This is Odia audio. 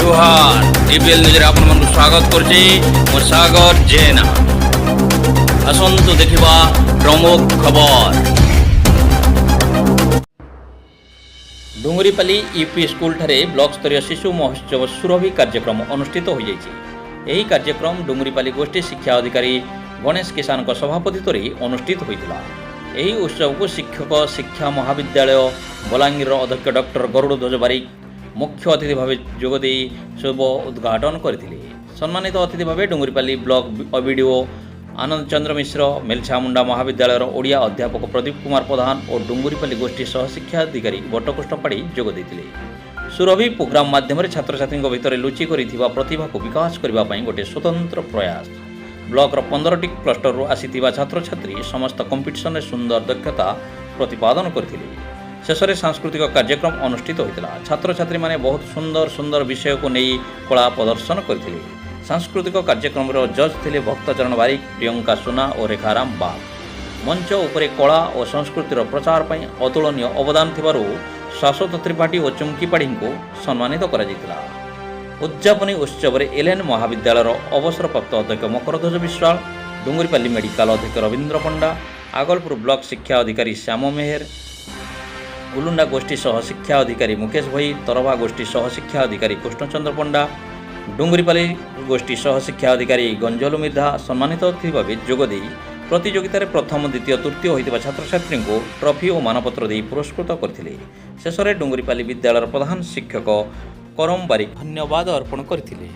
ଜୁହାର। ଟିବିଏଲ୍ ନ୍ୟୁଜ୍ରେ ଆପଣମାନଙ୍କୁ ସ୍ୱାଗତ କରୁଛି ମୁଁ ସାଗର ଜେନା। ଆସନ୍ତୁ ଦେଖିବା ପ୍ରମୁଖ ଖବର। ଡୁଙ୍ଗୁରିପାଲି ୟୁପି ସ୍କୁଲଠାରେ ବ୍ଲକ ସ୍ତରୀୟ ଶିଶୁ ମହୋତ୍ସବ ସୁରଭି କାର୍ଯ୍ୟକ୍ରମ ଅନୁଷ୍ଠିତ ହୋଇଯାଇଛି। ଏହି କାର୍ଯ୍ୟକ୍ରମ ଡୁଙ୍ଗୁରିପାଲି ଗୋଷ୍ଠୀ ଶିକ୍ଷା ଅଧିକାରୀ ଗଣେଶ କିଷାନଙ୍କ ସଭାପତିତ୍ୱରେ ଅନୁଷ୍ଠିତ ହୋଇଥିଲା। ଏହି ଉତ୍ସବକୁ ଶିକ୍ଷକ ଶିକ୍ଷା ମହାବିଦ୍ୟାଳୟ ବଲାଙ୍ଗୀରର ଅଧ୍ୟକ୍ଷ ଡକ୍ଟର ଗରୁଡ଼ଧ୍ୱଜ ବାରିକ ମୁଖ୍ୟ ଅତିଥି ଭାବେ ଯୋଗଦେଇ ଶୁଭ ଉଦ୍ଘାଟନ କରିଥିଲେ। ସମ୍ମାନିତ ଅତିଥି ଭାବେ ଡୁଙ୍ଗୁରିପାଲି ବ୍ଲକ ବିଡିଓ ଆନନ୍ଦ ଚନ୍ଦ୍ର ମିଶ୍ର, ମେଲଛାମୁଣ୍ଡା ମହାବିଦ୍ୟାଳୟର ଓଡ଼ିଆ ଅଧ୍ୟାପକ ପ୍ରଦୀପ କୁମାର ପ୍ରଧାନ ଓ ଡୁଙ୍ଗୁରିପାଲି ଗୋଷ୍ଠୀ ସହଶିକ୍ଷା ଅଧିକାରୀ ବଟକୃଷ୍ଣ ପାଢ଼ୀ ଯୋଗ ଦେଇଥିଲେ। ସୁରଭି ପ୍ରୋଗ୍ରାମ ମାଧ୍ୟମରେ ଛାତ୍ରଛାତ୍ରୀଙ୍କ ଭିତରେ ଲୁଚି କରିଥିବା ପ୍ରତିଭାକୁ ବିକାଶ କରିବା ପାଇଁ ଗୋଟିଏ ସ୍ୱତନ୍ତ୍ର ପ୍ରୟାସ। ବ୍ଲକର 15ଟି କ୍ଲଷ୍ଟରରୁ ଆସିଥିବା ଛାତ୍ରଛାତ୍ରୀ ସମସ୍ତ କମ୍ପିଟିସନରେ ସୁନ୍ଦର ଦକ୍ଷତା ପ୍ରତିପାଦନ କରିଥିଲେ। ଶେଷରେ ସାଂସ୍କୃତିକ କାର୍ଯ୍ୟକ୍ରମ ଅନୁଷ୍ଠିତ ହୋଇଥିଲା। ଛାତ୍ରଛାତ୍ରୀମାନେ ବହୁତ ସୁନ୍ଦର ସୁନ୍ଦର ବିଷୟକୁ ନେଇ କଳା ପ୍ରଦର୍ଶନ କରିଥିଲେ। ସାଂସ୍କୃତିକ କାର୍ଯ୍ୟକ୍ରମର ଜଜ୍ ଥିଲେ ଭକ୍ତଚରଣ ବାରିକ, ପ୍ରିୟଙ୍କା ସୁନା ଓ ରେଖାରାମ ବାଗ। ମଞ୍ଚ ଉପରେ କଳା ଓ ସଂସ୍କୃତିର ପ୍ରଚାର ପାଇଁ ଅତୁଳନୀୟ ଅବଦାନ ଥିବାରୁ ଶାଶ୍ୱତ ତ୍ରିପାଠୀ ଓ ଚୁମ୍କି ପାଢ଼ୀଙ୍କୁ ସମ୍ମାନିତ କରାଯାଇଥିଲା। ଉଦଯାପନୀ ଉତ୍ସବରେ ଏଲ୍ଏନ୍ ମହାବିଦ୍ୟାଳୟର ଅବସରପ୍ରାପ୍ତ ଅଧ୍ୟକ୍ଷ ମକରଧ୍ୱଜ ବିଶ୍ୱାଳ, ଡୁଙ୍ଗୁରିପାଲି ମେଡିକାଲ ଅଧ୍ୟକ୍ଷ ରବୀନ୍ଦ୍ର ପଣ୍ଡା, ଆଗଲପୁର ବ୍ଲକ ଶିକ୍ଷା ଅଧିକାରୀ ଶ୍ୟାମ ମେହେର, ଉଲୁଣ୍ଡା ଗୋଷ୍ଠୀ ସହ ଶିକ୍ଷା ଅଧିକାରୀ ମୁକେଶ ଭୋଇ, ତରଭା ଗୋଷ୍ଠୀ ସହ ଶିକ୍ଷା ଅଧିକାରୀ କୃଷ୍ଣଚନ୍ଦ୍ର ପଣ୍ଡା, ଡୁଙ୍ଗୁରିପାଲି ଗୋଷ୍ଠୀ ସହ ଶିକ୍ଷା ଅଧିକାରୀ ଗଞ୍ଜଲୁ ମିର୍ଦ୍ଧା ସମ୍ମାନିତ ଅତିଥି ଭାବେ ଯୋଗଦେଇ ପ୍ରତିଯୋଗିତାରେ ପ୍ରଥମ, ଦ୍ୱିତୀୟ, ତୃତୀୟ ହୋଇଥିବା ଛାତ୍ରଛାତ୍ରୀଙ୍କୁ ଟ୍ରଫି ଓ ମାନପତ୍ର ଦେଇ ପୁରସ୍କୃତ କରିଥିଲେ। ଶେଷରେ ଡୁଙ୍ଗୁରିପାଲି ବିଦ୍ୟାଳୟର ପ୍ରଧାନ ଶିକ୍ଷକ କରମ ବାରିକ ଧନ୍ୟବାଦ ଅର୍ପଣ କରିଥିଲେ।